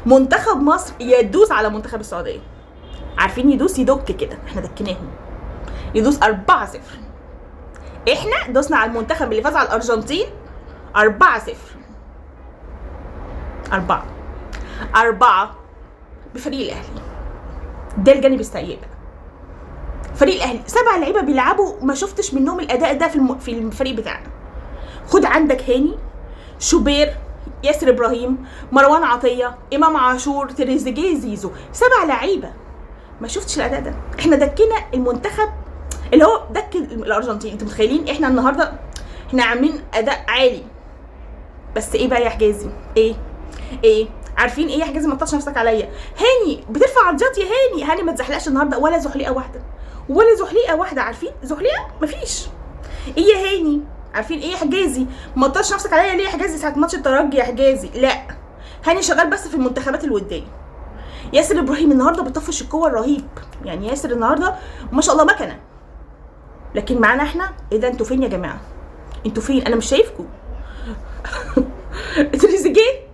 منتخب مصر يدوس على منتخب السعودية. عارفين يدوس يدك كده، احنا دكناهم، يدوس 4-0. احنا دوسنا على المنتخب اللي فاز على الارجنتين 4-0، 4 4 بفريق الاهلي. ده الجانب السيء بقى، فريق الاهلي 7 لعيبة بيلعبوا ما شفتش منهم الاداء ده في الفريق بتاعنا. خد عندك هاني، شوبير، ياسر ابراهيم، مروان عطية، امام عاشور، تريزيجيه، زيزو، 7 لعيبة ما شفتش الاداء ده. احنا دكينا المنتخب اللي هو دك الارجنتين. انتوا متخيلين احنا النهارده احنا عاملين اداء عالي، بس ايه بقى يا حجازي؟ ايه ايه عارفين ايه يا حجازي؟ ما تطلعش نفسك عليا. هاني بترفع عرضيات يا هاني، هاني ما تزحلقش النهارده ولا زحليقه واحدة، ولا زحليقه واحدة. عارفين زحليقه مفيش. ايه يا هاني؟ عارفين ايه يا حجازي؟ ما تطلعش نفسك عليا ليه يا حجازي ساعة ماتش الترجي يا حجازي؟ لا، هاني شغال بس في المنتخبات الودية. ياسر ابراهيم النهارده بيطفش الكور رهيب، يعني ياسر النهارده ما شاء الله مكنه. لكن معانا احنا ايه ده؟ انتوا فين يا جماعة؟ انتوا فين؟ انا مش شايفكم. تريزيجيه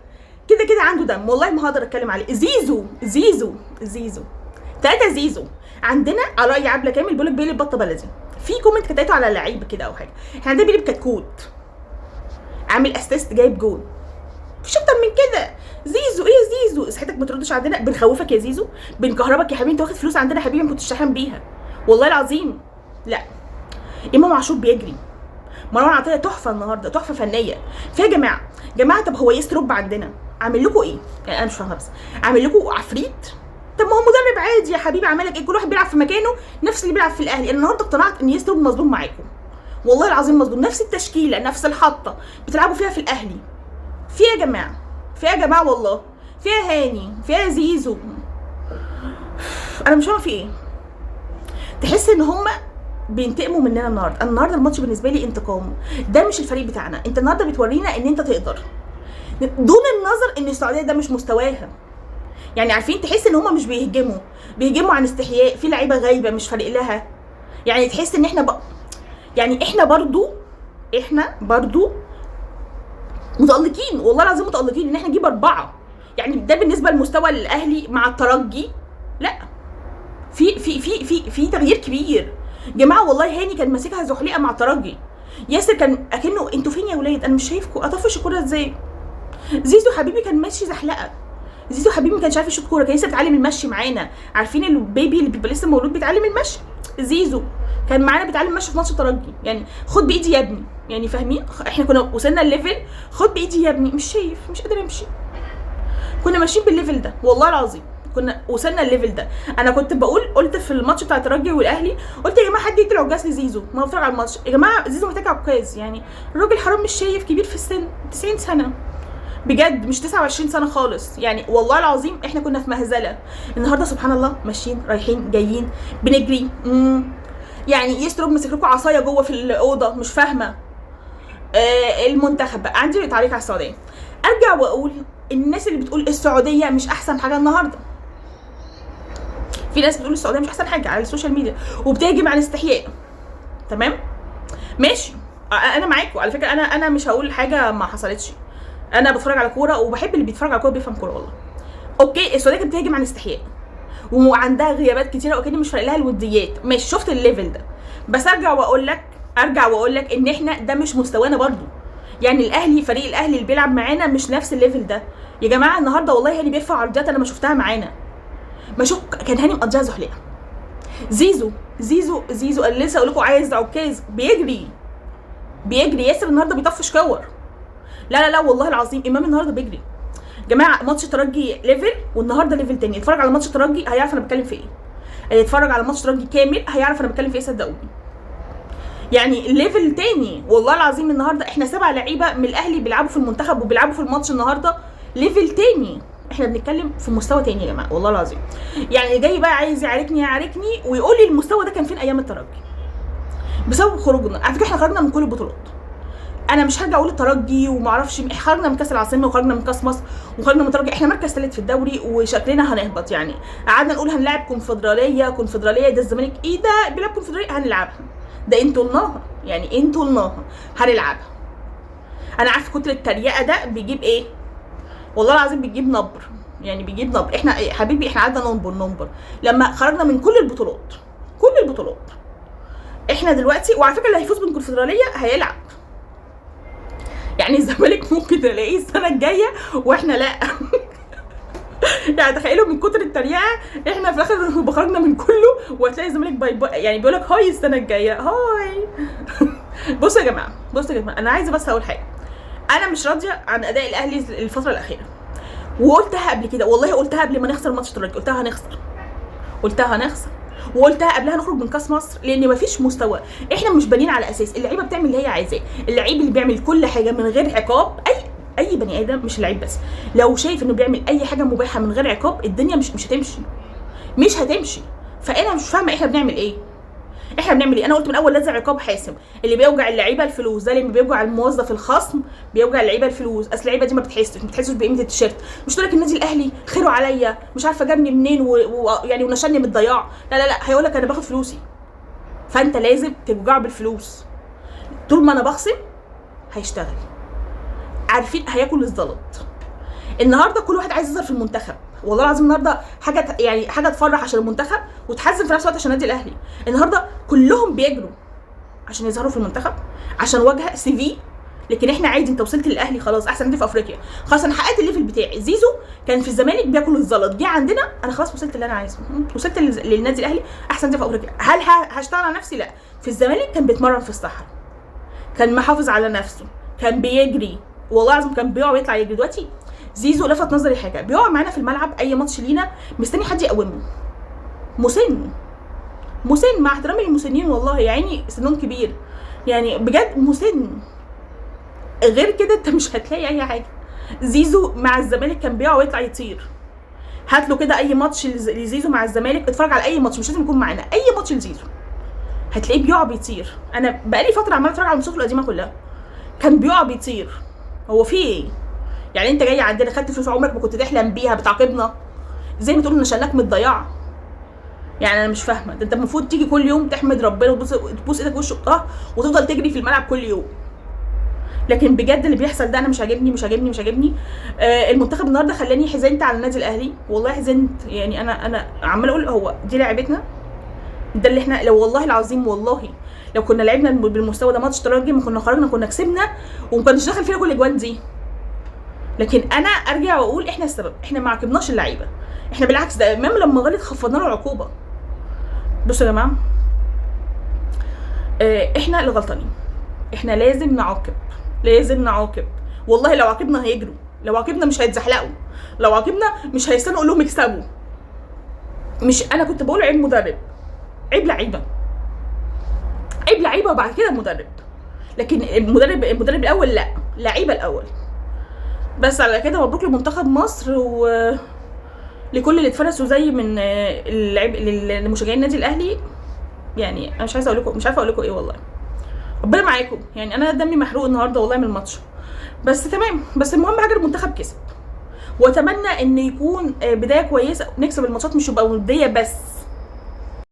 كده كده عنده دم، والله ما هقدر اتكلم عليه. زيزو زيزو زيزو 3 زيزو عندنا على راي عبله كامل بيقول لك بيقلب بطه بلدي. في comment كتبته على لعيب كده او حاجة، احنا عندنا بيقلب كتكوت، عامل assist جايب جون، مفيش اكتر من كده. زيزو ايه يا زيزو؟ صحتك ما تردش عندنا، بنخوفك يا زيزو، بنكهربك يا حبيبي، انت واخد فلوس عندنا يا حبيبي ما كنتش شحن بيها والله العظيم. لا، امام عاشور بيجري، مروان عطية تحفة النهارده، تحفة فنية. فيا جماعة جماعة، طب هو يستروب عندنا عامل لكم ايه؟ يعني انا مش فاهمه، بس عامل لكم عفريت؟ طب ما هو مدرب عادي يا حبيبي، عامل لك ايه؟ كل واحد بيلعب في مكانه، نفس اللي بيلعب في الاهلي. انا النهارده اقتنعت ان يستروب مظلوم معاكم، والله العظيم مظلوم. نفس التشكيلة، نفس الحطه بتلعبوا فيها في الاهلي. في يا جماعة، في يا جماعة والله، فيها هاني، فيها زيزو، انا مش فاهمه في ايه. تحس ان هم بينتقموا مننا النهارده. النهارده الماتش بالنسبة لي انتقام، ده مش الفريق بتاعنا. انت النهارده بتورينا ان انت تقدر، دون النظر ان السعودية ده مش مستواها. يعني عارفين تحس ان هم مش بيهجموا، بيهجموا عن استحياء، في لعيبة غايبة مش فارق لها. يعني تحس ان احنا يعني احنا برضو متألقين والله العظيم، متألقين ان احنا نجيب 4. يعني ده بالنسبة لمستوى الاهلي مع الترجي، لا في في في في في تغيير كبير جماعة والله. هاني كان ماسكها زحليقه مع الترجي، ياسر كان اكنه انتوا فين يا ولاد؟ انا مش شايفكم، اطفش الكورة ازاي؟ زيزو حبيبي كان ماشي زحلقه، زيزو حبيبي ما كانش عارف يشوط كورة، كان لسه بيتعلم المشي معانا. عارفين البيبي اللي بيبقى لسه مولود بيتعلم المشي؟ زيزو كان معانا بيتعلم المشي في ماتش الترجي. يعني خد بايدي يا ابني، يعني فاهمين؟ احنا كنا وصلنا ال level خد بايدي يا ابني، مش شايف، مش قادر امشي. كنا ماشيين بال level ده والله العظيم، كنا وصلنا ال level ده. انا كنت بقول، قلت في الماتش بتاع الترجي والاهلي، قلت يا جماعة حد يدي العكاز لزيزو، ما هو بتفرج على الماتش يا جماعة، زيزو محتاج عكاز. يعني الراجل حرام مش شايف، كبير في السن، 90 سنة بجد، مش 29 سنة خالص. يعني والله العظيم احنا كنا في مهزله. النهارده سبحان الله ماشيين رايحين جايين بنجري. يعني يستروب ماسك لكم عصاية جوه في الاوضة، مش فاهمه. المنتخب بقى عندي تعليق على السعودية. ارجع واقول الناس اللي بتقول السعودية مش احسن حاجة النهارده، في ناس بتقول السعودية مش احسن حاجة على ال social media وبتهجم على الاستحياء. تمام ماشي، انا معاكم على فكرة. انا مش هقول حاجة ما حصلتش، انا بتفرج على كورة وبحب اللي بيتفرج على كورة بيفهم كورة والله. okay، السعودية كانت بتهاجم عن استحياء وعندها غيابات كتيرة وكان مش فارق لها الوديات، ماشي، شفت ال level ده. بس ارجع واقول لك ان احنا ده مش مستوانا برضو. يعني الاهلي، فريق الاهلي اللي بيلعب معانا مش نفس ال level ده يا جماعة. النهارده والله هاني بيرفع عرضيات انا ما شفتها معانا، ما شوف كان هاني مقضيها زحليقه. زيزو زيزو زيزو انا لسه اقول لكم عايز عكاز، بيجري بيجري. ياسر النهارده بيطفش كور، لا لا لا والله العظيم امام النهارده بيجري. جماعة ماتش ترجي level والنهارده level تاني. اتفرج على ماتش ترجي هيعرف انا بتكلم في ايه، اللي يتفرج على ماتش ترجي كامل هيعرف انا بتكلم في ايه، صدقوني. يعني level تاني والله العظيم. النهارده احنا 7 لعيبة من الاهلي بيلعبوا في المنتخب وبيلعبوا في الماتش النهارده، level تاني. احنا بنتكلم في مستوى تاني يا جماعة والله العظيم. يعني جاي بقى عايز يعاركني يعاركني ويقول لي المستوى ده كان فين ايام الترجي بسبب خروجنا. على فكرة احنا خرجنا من كل البطولات، انا مش هرجع اقول الترجي وما اعرفش، خرجنا من كاس العاصمة وخرجنا من كاس مصر وخرجنا من الترجي، احنا مركز ثالث في الدوري وشكلنا هنهبط. يعني قعدنا نقول هنلعب كونفدراليه، كونفدراليه ده الزمالك ايه ده بيلعب كونفدراليه، هنلعبها ده انتوا لناها، يعني انتوا لناها هنلعبها. انا عارفه كتر التريقه ده بيجيب ايه، والله العظيم بيجيب نبر. يعني بيجيب نبر. احنا يا حبيبي احنا قعدنا ننبر ننبر لما خرجنا من كل البطولات، كل البطولات. احنا دلوقتي، وعلى فكرة اللي هيفوز بالكونفدراليه هيلعب، يعني الزمالك ممكن نلاقيه السنة الجاية واحنا لا. يعني تخيلوا من كتر التريقه احنا في الاخر خرجنا من كله، وهتلاقي الزمالك bye bye، يعني بيقول لك hi السنة الجاية hi. بصوا يا جماعة، بصوا يا جماعة، انا عايزه بس اقول حاجة. انا مش راضية عن اداء الاهلي الفترة الاخيرة، وقلتها قبل كده، والله قلتها قبل ما نخسر ماتش الترجي، قلتها هنخسر، قلتها هنخسر، وقلتها قبلها نخرج من كاس مصر، لان مفيش مستوى. احنا مش بانيين على اساس اللعيبة بتعمل اللي هي عايزاه، اللعيب اللي بيعمل كل حاجة من غير عقاب، اي بني ادم، مش لعيب بس، لو شايف انه بيعمل اي حاجة مباحة من غير عقاب، الدنيا مش هتمشي، مش هتمشي. فانا مش فاهمه احنا بنعمل ايه، احنا بنعمل ايه. انا قلت من الاول لازم عقاب حاسم. اللي بيوجع اللعيبة الفلوس، ده اللي بيوجع الموظف الخصم بيوجع اللعيبة الفلوس. اصل اللعيبة دي ما بتحسش، ما بتحسش بقيمة التيشيرت. مش تقول لك النادي الاهلي خيره عليا، مش عارفه جابني منين ويعني ونشلني من الضياع. لا لا لا، هيقول لك انا باخد فلوسي. فانت لازم توجعه بالفلوس. طول ما انا بخصم هيشتغل، عارفين هياكل الزلط. النهارده كل واحد عايز يظهر في المنتخب، والله العظيم النهارده حاجة يعني حاجة تفرح عشان المنتخب وتحزن في نفس الوقت عشان النادي الاهلي. النهارده كلهم بيجروا عشان يظهروا في المنتخب، عشان واجهه CV. لكن احنا عادي، انت وصلت للاهلي خلاص، احسن نادي في افريقيا، خلاص انا حققت ال level بتاعي. زيزو كان في الزمالك بياكل الزلط، جه عندنا انا خلاص وصلت اللي انا عايزه، وصلت للنادي الاهلي احسن نادي في افريقيا. هل هشتغل على نفسي؟ لا. في الزمالك كان بيتمرن في الصحراء، كان محافظ على نفسه، كان بيجري، والله العظيم كان بيقع ويطلع يجري. دلوقتي زيزو لفت نظري حاجة، بيقع معانا في الملعب اي ماتش لينا مستني حد يقومه. مسن، مسن، مع احترامي للمسنين والله يا عيني سنهم كبير، يعني بجد مسن. غير كده انت مش هتلاقي اي حاجة. زيزو مع الزمالك كان بيقع ويطلع يطير. هات له كده اي ماتش لزيزو مع الزمالك، اتفرج على اي ماتش، مش لازم يكون معانا، اي ماتش لزيزو هتلاقيه بيقع بيطير. انا بقالي فترة عماله اتفرج على الماتشات القديمة كلها، كان بيقع بيطير. هو في ايه؟ يعني انت جاي عندنا خدت فلوس عمرك ما كنت تحلم بيها، بتعاقبنا زي ما تقول نشلناك من الضياع. يعني انا مش فاهمه، ده انت المفروض تيجي كل يوم تحمد ربنا وتبوس ايدك وشك وتفضل تجري في الملعب كل يوم. لكن بجد اللي بيحصل ده انا مش عاجبني، مش عاجبني، مش عاجبني. المنتخب النهارده خلاني حزنت على النادي الاهلي، والله حزنت. يعني انا عماله اقول هو دي لعبتنا، ده اللي احنا لو والله العظيم والله لو كنا لعبنا بالمستوى ده ماتش ترجي ما كنا خرجنا، كنا كسبنا وما كناش دخل فينا كل الاجوان دي. لكن انا ارجع واقول احنا السبب، احنا ما عاقبناش اللعيبة، احنا بالعكس ده امام لما غلط خفضنا له العقوبة. بصوا يا جماعة، احنا اللي غلطانين، احنا لازم نعاقب، لازم نعاقب. والله لو عاقبنا هيجروا، لو عاقبنا مش هيتزحلقوا، لو عاقبنا مش هيستنوا اقول لهم يكسبوا. مش انا كنت بقول عيب مدرب، عيب لعيبة، عيب لعيبة وبعد كده مدرب. لكن المدرب الاول لا، لعيبة الاول. بس على كده مبروك لمنتخب مصر و لكل اللي اتفرسوا زي من اللعيب لمشجعين النادي الاهلي. يعني انا مش عايزه اقول لكم، مش عارفه اقول لكم ايه والله، ربنا معاكم. يعني انا دمي محروق النهارده والله من الماتش، بس تمام. بس المهم حاجة المنتخب كسب، واتمنى ان يكون بداية كويسة، نكسب الماتشات مش يبقى وديه بس.